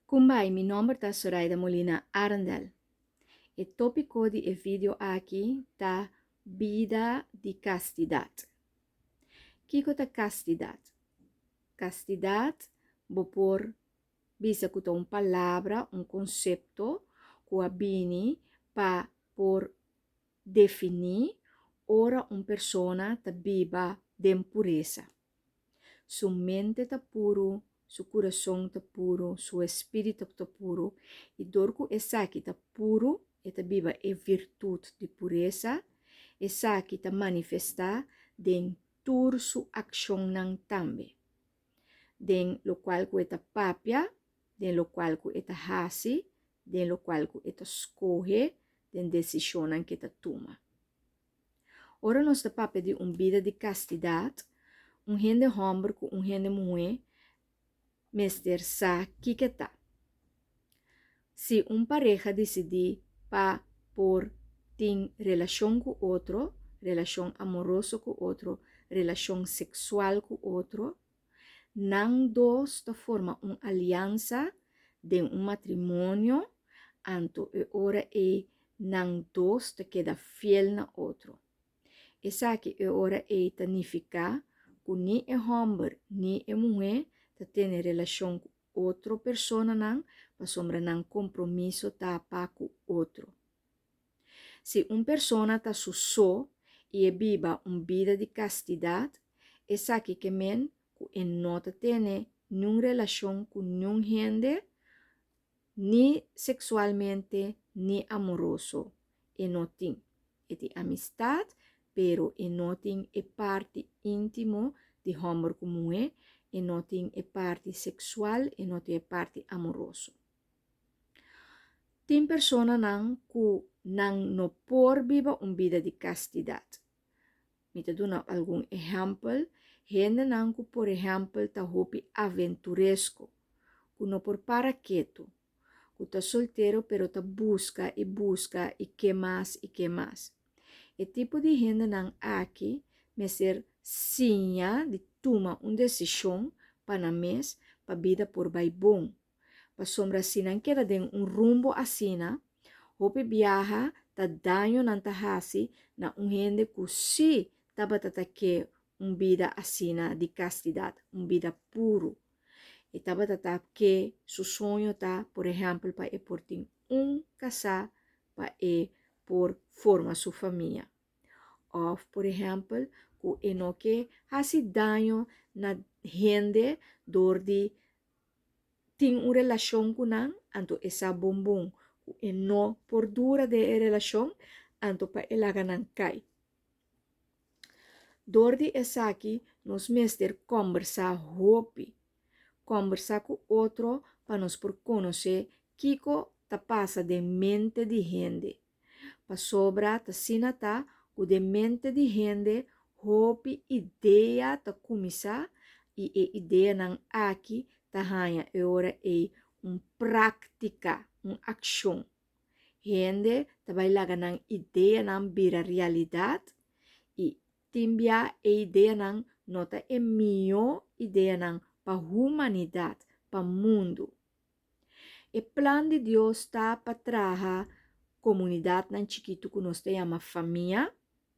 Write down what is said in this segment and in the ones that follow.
Kumbai, mi nomber ta Soraida Molina Arendel. E tópiko di e video aki ta bida di kastidat. Kiko ta kastidat? Kastidat bo por bisa ku ta un palabra, un konsepto ku a bini pa por definí ora un persona ta biba den puresa. Su mente ta puru, su kurason ta puru, su espíritu ta puru, i dor ku esaki ta puru, e ta biba e virtut di puresa, esaki ta manifestá den tur su akshonnan tambe. Den lokual ku e ta papia, den lokual ku e ta hasi, den lokual ku e ta skohe, den desishonnan ku e ta tuma. Ora nos ta papia di un bida di kastidat, un hende hòmber ku un hende muhé mester sa kiko ta. Si un pareha disidí pa por tin relashon ku otro, relashon amoroso ku otro, relashon seksual ku otro, Nan dos ta forma un aliansa den un matrimonio, anto e ora ei nan dos ta keda fiel na otro. Esaki e ora ei ta nifiká ku ni e hòmber ni e muhé ta tene relashon ku otro personanan pasobra nan kompromiso ta pa ku otro. Si un persona ta su so i e biba un bida di kastidat, esaki ke men ku e no ta tene niun relashon ku niun hende, ni seksualmente ni amoroso e no tin. E tin amistat, pero e no tin e parti íntimo di hòmber ku muhé, e no tin e parti seksual, e no tin e parti amoroso. Tin personanan ku nan no por biba un bida di kastidat. Mi ta duna algun ehèmpel, hendenan ku por ehèmpel ta hopi aventuresko, ku no por para ketu, ku ta soltero pero ta buska i buska i ke mas i ke mas. E tipo di hendenan aki mester siña di tuma un desishon pa nan mes pa bida por bai bon. Pasobra si nan keda den un rumbo asina, hopi biaha ta daño nan ta hasi na un hende ku sí tabata ta ke un bida asina di kastidat, un bida puru. E tabata ta ke su soño ta, por ehèmpel, pa e por tin un kasá pa e por forma su famia. Òf, por ehèmpel, ku e no ke hasi daño na hende dor di tin un relashon ku nan, anto e sa bon bon ku e no por dura den e relashon, anto pa e laga nan kai. Dor di esaki nos mester kòmbersá hopi, kòmbersá ku otro pa nos por konosé kiko ta pasa den mente di hende. Pasobra t'asina ta ku den mente di hende hopi idea ta kuminsá i e ideanan aki ta haña e ora ei un práktika, un akshon. Hende ta bai laga nan ideanan bira realidat i tin bia e ideanan no ta e mihó ideanan pa humanidat, pa mundu. E plan di Dios ta pa traha komunidatnan chikitu ku nos ta yama famia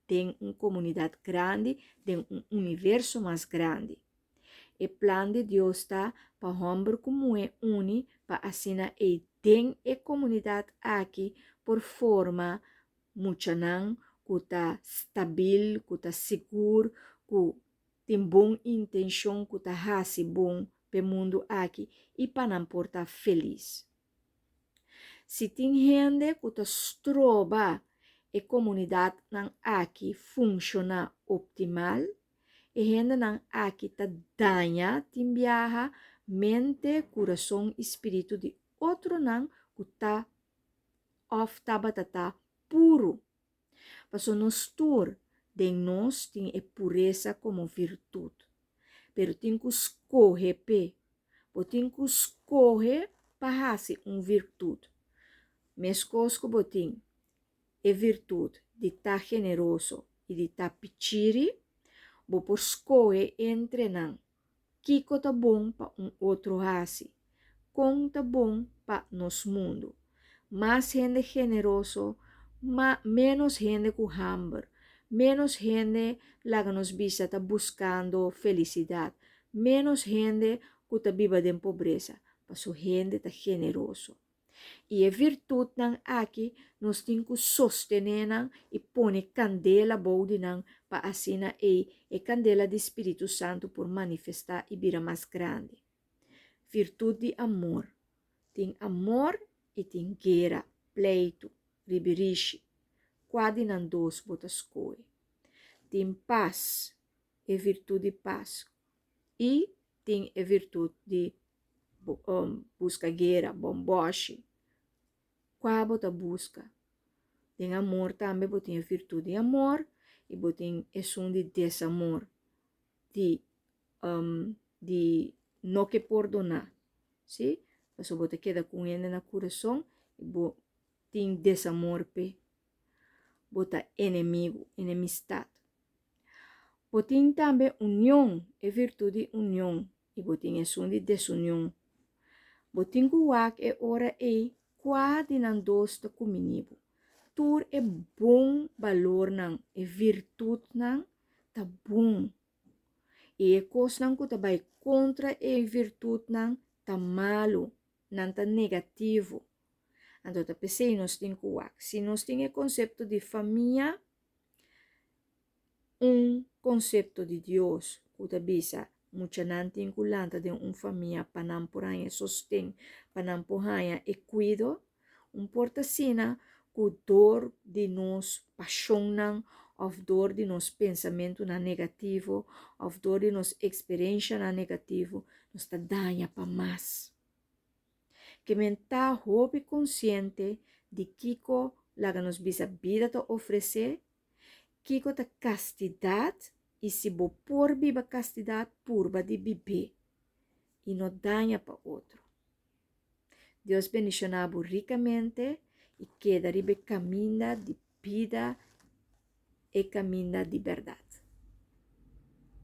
den un komunidat grandi, den un universo mas grandi. E plan di Dios ta pa hòmber ku muhé uni pa asina ei den e komunidat aki por forma muchanan ku ta stabil, ku ta sigur, ku tin bon intenshon ku ta hasi bon p'e mundu aki i pa nan por ta felis. Si tin hende ku ta stroba e komunidatnan aki funshoná optimal, e hendenan aki ta daña tin biaha mente, kurason i spiritu di otronan ku ta òf tabata ta puru. Paso nos tur den nos tin e puresa komo virtut. Pero tin ku skohe p'e. Bo tin ku skohe pa hasi un virtut. Meskos ku bo tin e virtut di ta generoso i di ta pichiri, bo por skohe entre nan. Kiko ta bon pa un otro hasi? Kon ta bon pa nos mundu. Mas hende generoso, ma ménos hende ku hamber, ménos hende, laga nos bisa, ta buskando felisidat, ménos hende ku ta biba den pobresa, paso hende ta generoso. I e virtutnan aki nos tin ku sostené nan i pone kandela bou di nan pa asina ei e kandela di Spiritu Santu por manifestá i bira mas grandi. Virtut di amor. Tin amor i tin guera, pleitu, ribirishi. Kua di nan dos bo ta skohe? Tin pas, e virtut di pas, i tin e virtut di buska guera, bòmbòshi. Kua bo ta buska? Den amor tambe bo tin e virtut di amor i bo tin esun di desamor, di di no ke pordoná, si? Pasobra bo ta keda ku un hende na kurason i bo tin desamor p'e. Bo ta enemigu, enemistat. Bo tin tambe union, e virtut di union, i bo tin esun di desunion. Bo tin ku wak e ora ei kua di nan dos ta kumini bo. Tur e bon balornan, e virtutnan, ta bon. I e kosnan ku ta bai kontra e virtutnan ta malu, nan ta negativo. Anto ta p'esei nos tin ku wak. Si nos tin e konsepto di famia, Un konsepto di Dios ku ta bisa muchanan tin ku lanta den un famia pa nan por haña sosten, pa nan por haña e kuido. Un por ta asina ku dor di nos pashonnan òf dor di nos pensamentunan negativo òf dor di nos eksperenshanan negativo nos ta daña pa mas. Ke men ta hopi konsiente di kiko laga nos bisa bida ta ofresé, kiko ta kastidat i si bo por biba kastidat purba di bib'é i no daña pa otro. Dios bendishoná bo rikamente i keda riba e kaminda di bida, e kaminda di bèrdat.